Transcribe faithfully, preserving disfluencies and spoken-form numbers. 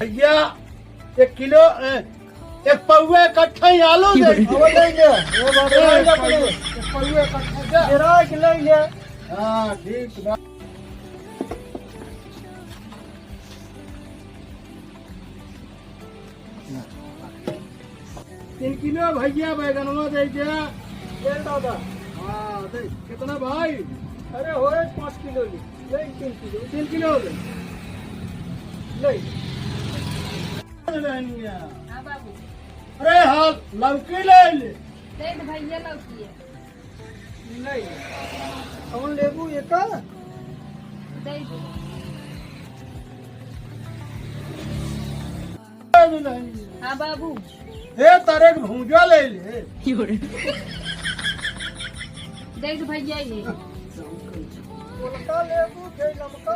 भैया, एक किलो, ए, एक पौवे कट्ठा ही आलू दे। आलू दे दे। ये बात है, एक पौवे, एक पौवे कट्ठा दे। तेरह किलो ले। हाँ, ठीक बा। तीन किलो भैया बैगनवा दे दे। ले दादा। हाँ, दे। कितना भाई? अरे, होए पाँच किलो ले। ले तीन किलो। तीन किलो ले। ले। हाँ बाबू। अरे हाँ, लौकी ले ले। दे दे भैया लौकी है। नहीं। कौन लेबू एका? दे दे। हाँ बाबू। ए, तारे के भूजा ले ले। दे दे भैया ये। गोलका लेबू के लमका?